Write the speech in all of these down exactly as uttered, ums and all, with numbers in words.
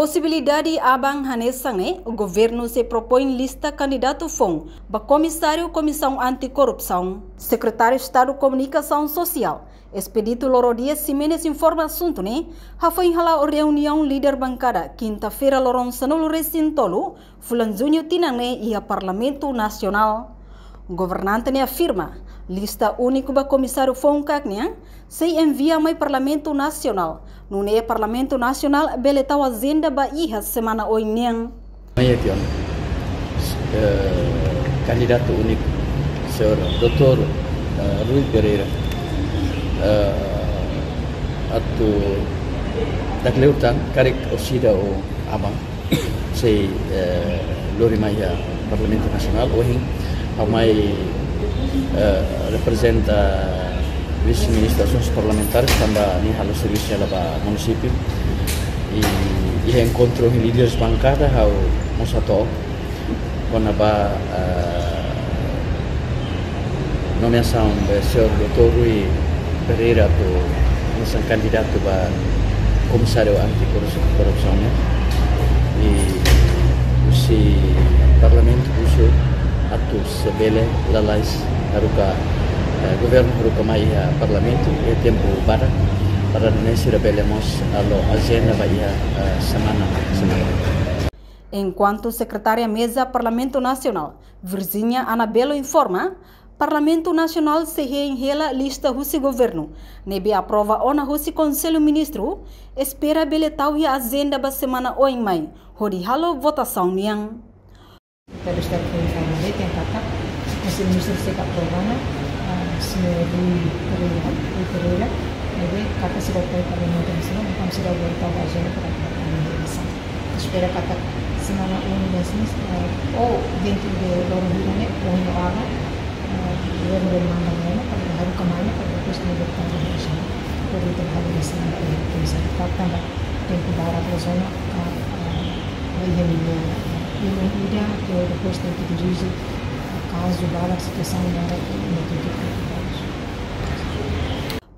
Posibilidade aban hanesan ne'e, governu sei propoin lista kandidatu foun ba komisáriu Komisaun Anti-Korrupsaun. Sekretáriu Estadu Komunikasaun Sosiál, Expedito Loro Dias Ximenes informa asuntu ne'e hafoin hala'o reuniaun líder bankada, kinta-feira loron sanulu-resin-tolu fulan-juñu tinan ne'e iha Parlamentu Nasionál. Governante ne'e afirma, lista úniku ba komisáriu foun-kaak nian sei envia mai Parlamentu Nasionál, nune'e Parlamentu Nasionál bele tau ajenda ba iha semana oin nian. Mai tiha ona, eh, kandidatu úniku, señór doutór, eh, Rui Pereira, eh, atu dak leutan, karik orsida ou aban, sei, eh, lori mai iha Parlamentu Nasionál, ohin ha'u mai, eh, reprezenta Vise-Ministru Asuntus Parlamentares, tanba nia halo servisu hela ba munisípiu. I, iha enkontru ho líderes bankada, ha'u mós hato'o kona-ba, eh, nomeasaun ba señór doutór Rui Pereira atu hanesan kandidatu ba Komisáriu Anti-Korrupsaun nian. I husi Parlamentu husu atu se bele lalais haruka, eh, governu haruka mai iha Parlamentu iha tempu badak, para nune'e sira bele mós halo ajenda ba iha, eh, semana, semana. Enkuantu Sekretária Meza Parlamentu Nasionál, Virginia Anabelo informa, Parlamentu Nasionál sei hein hela lista husi governu, ne'ebé aprova ona husi Konsellu Ministru, espera bele tau iha ajenda ba semana oin mai, hodi halo votasaun nian. Pelos telefones da Rede tem kata, Konsellu Ministru sei aprova ona, ah, señór Rui Pereira, Rui Pereira, ne'ebé kata sira tau Parlamentu Nasionál, entaun sira bele tau ajenda para eleisaun. Espera katak semana oin ne'e, eh, ou dentru de loron hirak ne'e, ohin ou aban, eh, governu bele manda mai ona, para haruka mai ona, para depois nia bele tau iha ajenda. Por isso, halo hanesan ne'e, eh, komisáriu kaak tanba tempu badak loos ona, ka, eh, ba iha ninia, eh, ulun ida, ke depois tenke dirije, eh, kazu badak, situasaun badak, eh, nia tenke prepara.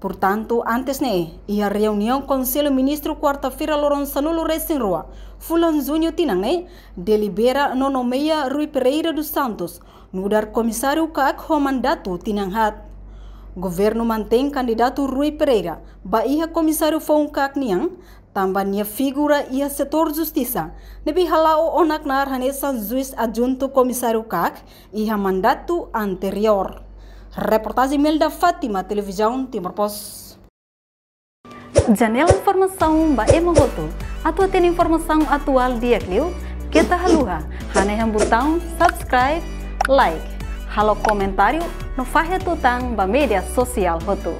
Portantu, antes ne'e, iha reuniaun Konsellu Ministru kuarta-feira loron sanulu-resin-rua fulan-juñu tinan ne'e, delibera no nomeia Rui Pereira dos Santos nu'udar komisáriu kaak ho mandatu tinan haat. Governu mantein kandidatu Rui Pereira ba iha komisáriu foun kaak nian, tanba nia figura iha setór justisa, ne'ebé hala'o ona knaar hanesan juís adjuntu komisáriu kaak iha mandatu anteriór. Reportajen Imelda Fátima, Televizaun Timor Post. Janela informasaun ba ema hotu. Atu hatene informasaun atuál di'ak liu, keta haluha hanehan butaun subscribe, like, halo komentáriu, no fahe tutan ba média sosiál hotu.